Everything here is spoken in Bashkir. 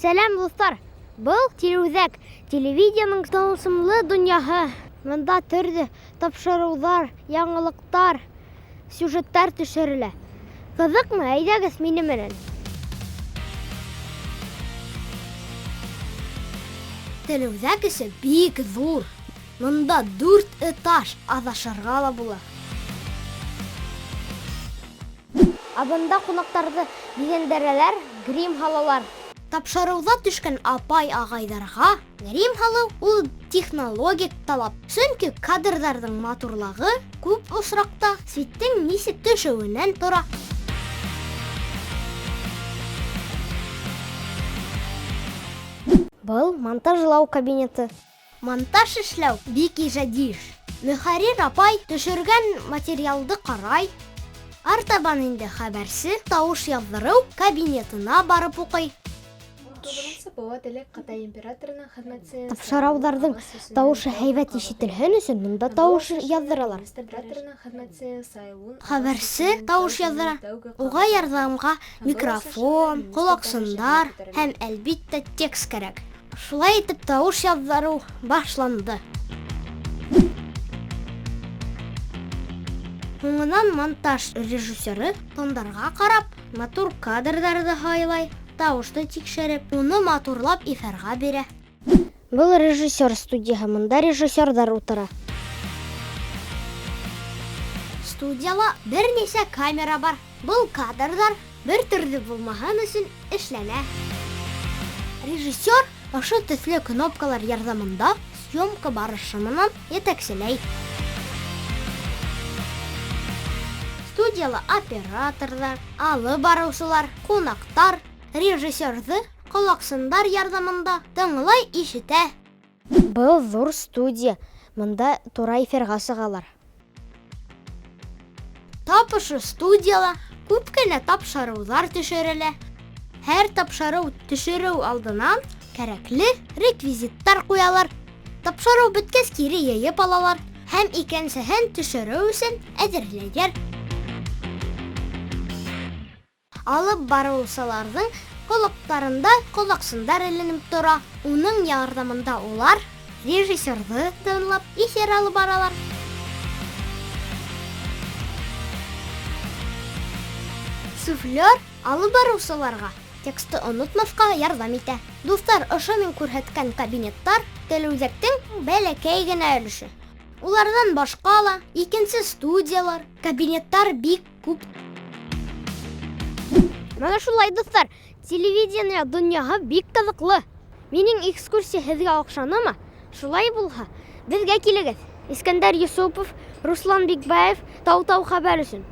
Сәләм, дуҫтар! Был телеүҙәк, телевидениеның тылсымлы донъяһы. Бында төрлө тапшырыуҙар, яңылыҡтар, сюжеттар төшөрөлә. Ҡыҙыҡмы? Әйҙәгеҙ минең менән. Телеүҙәк эсе бик ҙур. Монда дүрт этаж, аҙашырға ла була. Ә бында ҡунаҡтарҙы биҙәндерәләр, грим һалалар. Тапшырыуҙа төшкән апай-ағайҙарға грим һалыу ул технологик талап. Сөнки кадрҙарҙың матурлығы күп осраҡта светтең нисек төшөүенән тора. Был монтажлау кабинеты. Монтаж эшләү бик иҗади эш. Мөхәррир апай төшергән материалды карай, артабан инде хәбәрче тавыш яздыру кабинетына барып укый. Тапшырауҙарҙың тавышы һәйбәт ишетелһен өсөн монда тавыш яҙҙыралар. Хәбәрсе тавыш яҙҙыра. Уға ярҙамға микрофон, колаксындар һәм, әлбиттә, текст кәрәк. Шулай итеп тавыш яҙҙырыу башланды. Һуңынан монтаж режиссеры тондарға ҡарап, матур кадрҙарҙы һайлай, тавышты тикшереп, уны матурлап эфирға бирә. Был режиссер студияһы, монда режиссерҙар утыра. Студияла бер нисә камера бар. Был кадрҙар бер төрлө булмаһын өсөн эшләнә. Режиссер ошо төҫлө кнопкалар ярҙамында съемка барышы менән етәкселәй. Студияла операторҙар, алып барыусылар, ҡунаҡтар режиссерҙы ҡолаҡсындар ярҙамында тыңлай, ишетә. Был ҙур студия, бында тура эфирға сығалар. Тап ошо студияла күп кенә тапшырыуҙар төшөрөлә. Һәр тапшырыу төшөрөү алдынан кәрәкле реквизиттар ҡуялар. Тапшырыу бөткәс кире йыйып алалар һәм икенсеһен төшөрөү өсөн әҙерләйҙәр. Алып барыусыларҙың ҡолаҡтарында ҡолаҡсындар эленеп тора. Уның ярҙамында улар режиссерҙы тыңлап эфир алып баралар. Суфлер алып барыусыларға текстты онотмаҫҡа ярҙам итә. Дуҫтар, ошо мин күрһәткән кабинеттар телеүҙәктең бәләкәй генә өлөшө. Уларҙан башҡа ла икенсе студиялар, кабинеттар бик күп. Менә шулай, дуҫтар, телевидение донъяһы бик ҡыҙыҡлы. Минең экскурсия һеҙгә оҡшанымы? Шулай булһа, беҙгә килегеҙ. Искәндәр Юсупов, Руслан Бикбаев, Тау-Тау хәбәр өсөн.